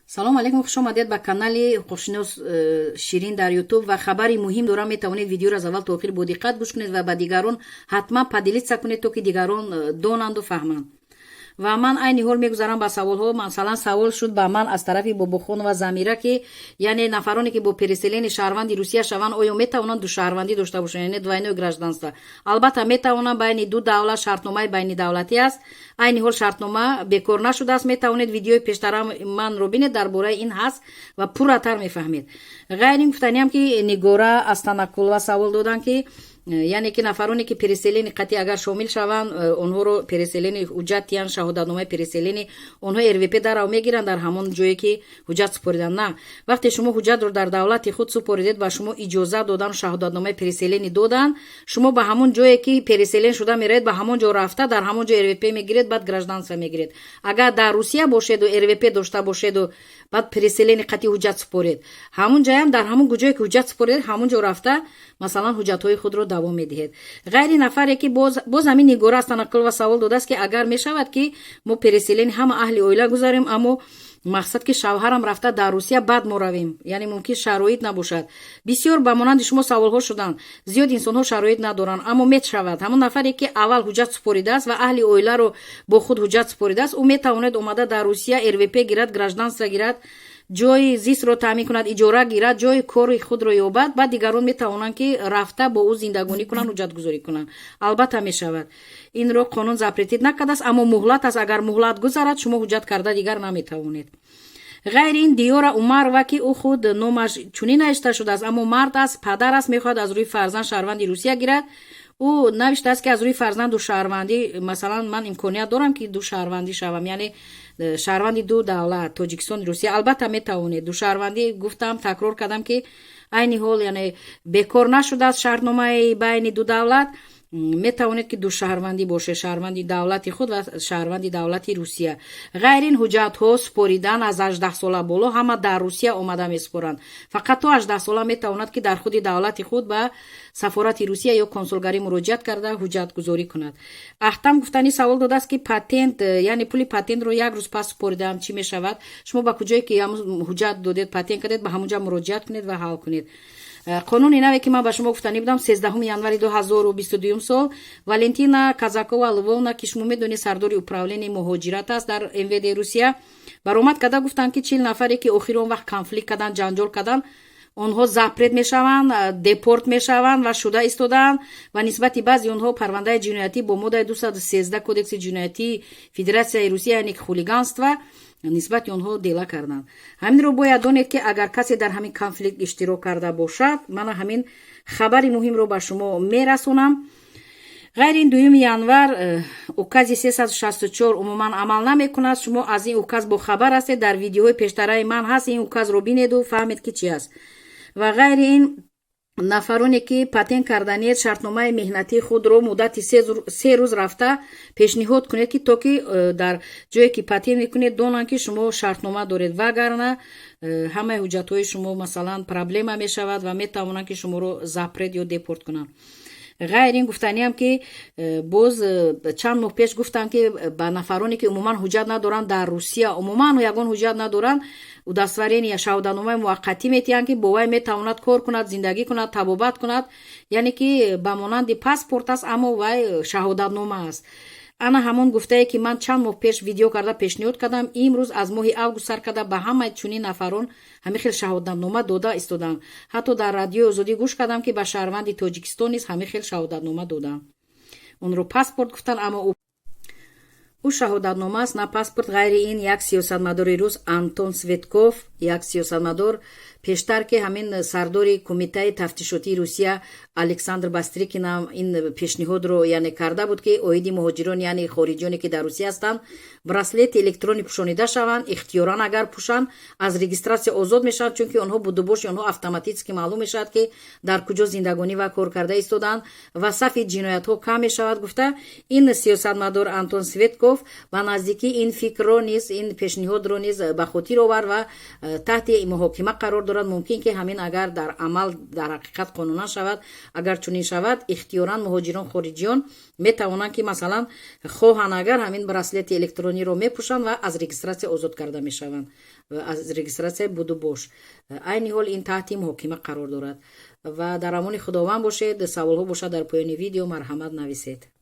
Салом алейкум, хуш омадед ба канали ҳуқуқшинос Ширин дар Ютуб. Ва хабари муҳим дорам. Метавонед видеоро аз аввал то охир бо диққат гӯш кунед ва ба дигарон ҳатман поделиться кунед, то ки дигарон донанду фаҳманд. Ва ман айни ҳол мегузарам ба саволҳо. Масалан, савол шуд ба ман аз тарафи Бобохонова Замира, ки яъне нафароне, ки бо переселение шаҳрванди Русия шаванд, оё метавонанд душаҳрвандӣ дошта бошанд, яъне двойное гражданство? Албатта, метавонанд. Байни ду давлат шартномаи байнидавлатӣ аст. Айни ҳол шартнома бекор нашудааст. Метавонед видеои пештара манро бинед, дар бораи ин ҳаст ва пурратар мефаҳмед. Ғайр ин, гуфтаниам, ки Нигора Астанакулова савол доданд, ки яъне ки нафароне, ки переселение қатъи агар шомил шаванд, онҳоро переселение ҳуҷҷат тиянд, шаҳодатномаи переселение, онҳо РВП дарав мегиранд дар ҳамон ҷое, ки ҳуҷҷат супориданд? На, вақте шумо ҳуҷҷатро дар давлати худ супоридед, ба шумо иҷозат додан, шаҳодатномаи переселение доданд, шумо ба ҳамон ҷое, ки переселен шуда меравед, ба ҳамон ҷо рафта, дар ҳамон ҷо РВП мегиред, баъд гражданство мегиред. Агар дар Русия бошеду РВП дошта бошеду баъд переселение қатъи ҳуҷҷат супоред, ҳамун ҷаям, дар ҳамон ҷое, ки ҳуҷҷат супоред, ҳамун ҷо рафта, масалан, ҳуҷҷатҳои худро давом медиҳед. Ғайри нафаре, ки боз ҳамин Нигора Астанақулова савол додааст, ки агар мешавад, ки мо переселение ҳама аҳли оила гузарем, аммо мақсад, ки шавҳарам рафта дар Русия, баъд мо равем, яъне мумкин шароит набошад. Бисёр ба монанди шумо саволҳо шуданд. Зиёд инсонҳо шароит надоранд, аммо мешавад. Ҳамон нафаре, ки аввал ҳуҷҷат супоридааст ва аҳли оиларо бо худ ҳуҷҷат супоридааст, ӯ метавонад омада дар Русия РВП гирад, гражданство гирад, ҷои зистро таъмин кунад, иҷора гирад, ҷои кори худро ёбад. Баъд дигарон метавонанд, ки рафта бо ӯ зиндагонӣ кунанд, ҳуҷҷатгузорӣ кунанд. Албатта, мешавад. Инро қонун запретить накардааст, аммо муҳлат аст. Агар муҳлат гузарад, шумо ҳуҷҷат карда дигар наметавонед. Ғайри ин, Диёра Умарова, ки ӯ худ номаш чунин навишта шудааст, аммо мард аст, падар аст, мехоҳад аз рӯи фарзанд шаҳрванди Русия гирад. Ӯ навиштааст, ки аз рӯи фарзанд душаҳрвандӣ, масалан, ман имконият дорам, ки душаҳрвандӣ шавам, яъне шаҳрванди ду давлат, Тоҷикистони Русия? Албатта, метавонед. Душаҳрвандӣ, гуфтам, такрор кардам, ки айни ҳол, яъне бекор нашудааст шартномаи байни ду давлат. Метавонед, ки душаҳрвандӣ бошед: шаҳрванди давлати худ ва шаҳрванди давлати Русия. Ғайр ин, ҳуҷҷатҳо супоридан аз 18 сола боло ҳама дар Русия омада месупоранд. Фақат то 18 сола метавонад, ки дар худи давлати худ ба сафорати Русия ё консулгарӣ муроҷиат карда, ҳуҷҷатгузорӣ кунад. Ахтам гуфтанӣ савол додааст, ки патент, яъне пули патентро як рӯз пас супоридаам, чӣ мешавад? Шумо ба куҷое ки ҳуҷҷат додед, патент кардед, ба ҳамонҷа муроҷиат кунед ва ҳал кунед. Қонуни наве, ки ман ба шумо гуфтанӣ будам, 13 январи 2022 сол Валентина Казакова Лвовна, ки шумо медонед, сардори управленияи муҳоҷират аст дар МВД Русия, баромад карда гуфтанд, ки 40 нафаре, ки охири он вақт конфликт карданд, ҷанҷол карданд, онҳо запрет мешаванд, депорт мешаванд ва шуда истодаанд. Ва нисбати баъзи онҳо парвандаи ҷиноятӣ бо моддаи 213 Кодекси ҷиноятии Федератсияи Русия, яъне хулиганство, нисбати онҳо дела карданд. Ҳаминро бояд донед, ки агар касе дар ҳамин конфликт иштирок карда бошад, мана ҳамин хабари муҳимро ба шумо мерасонам. Ғайри ин, 2 январ укази 364 умуман амал намекунад. Шумо аз ин указ бохабар ҳастед, дар видеоҳои пештараи ман ҳаст. Ин указро бинеду фаҳмед, ки чи аст. Ва ғайри ин, нафароне, ки патент карданиед, шартномаи меҳнатии худро муддати 3 рӯз рафта пешниҳод кунед, ки то ки дар ҷое, ки патент мекунед, донанд, ки шумо шартнома доред. Вагарна ҳамаи ҳуҷҷатҳои шумо, масалан, проблема мешавад ва метавонанд, ки шуморо запрет ё депорт кунанд. Ғайр ин, гуфтаниам, ки боз чанд моҳ пеш гуфтам, ки ба нафароне, ки умуман ҳуҷҷат надоранд дар Русия, умуман ягон ҳуҷҷат надоранд, удостоверение, шаҳодатномаи муваққатӣ метиҳанд, ки бо вай метавонад кор кунад, зиндагӣ кунад, табобат кунад, яъне ки ба монанди паспорт аст, аммо вай шаҳодатнома аст. Ана ҳамон гуфтае, ки ман чанд моҳ пеш видео карда пешниҳод кардам, имрӯз аз моҳи август сар карда ба ҳамаи чунин нафарон ҳамин хел шаҳодатнома дода истоданд. Ҳатто дар Радиои Озодӣ гӯш кардам, ки ба шаҳрванди Тоҷикистон низ ҳамин хел шаҳодатнома доданд. Онро паспорт гуфтанд, аммо ӯ шаҳодатнома аст, на паспорт. Ғайри ин, як сиёсатмадори рус, Антон Светков, як сиёсатмадор, пештар ки ҳамин сардори Кумитаи тафтишотии Русия Александр Бастрикин ҳам ин пешниҳодро, яъне, карда буд, ки оиди муҳоҷирон, яъне хориҷиёне, ки дар Русия ҳастанд, браслети электронӣ пӯшонида шаванд. Ихтиёран агар пӯшанд, аз регистрация озод мешаванд, чунки онҳо будубоши онҳо автоматически маълум мешавад, ки дар куҷо зиндагонӣ ва кор карда истодаанд, ва сафи ҷиноятҳо кам мешавад, гуфта. Ин сиёсатмадор Антон Светков ба наздикӣ ин фикрро низ, ин пешниҳодро низ ба хотир овард ва Таҳти муҳокима қарор дорад. Мумкин ки ҳамин агар дар амал, дар ҳақиқат қонунан шавад, агар чунин шавад, ихтиёран муҳоҷирон, хориҷиён метавонанд ки, масалан, хоҳанд агар, ҳамин браслети электрониро мепӯшанд ва аз регистрация озод карда мешаванд, аз регистрацияи будубош. Айни ҳол ин таҳти муҳокима қарор дорад. Ва дар амони Худованд бошед. Саволҳо бошад, дар поёни видео марҳамат нависед.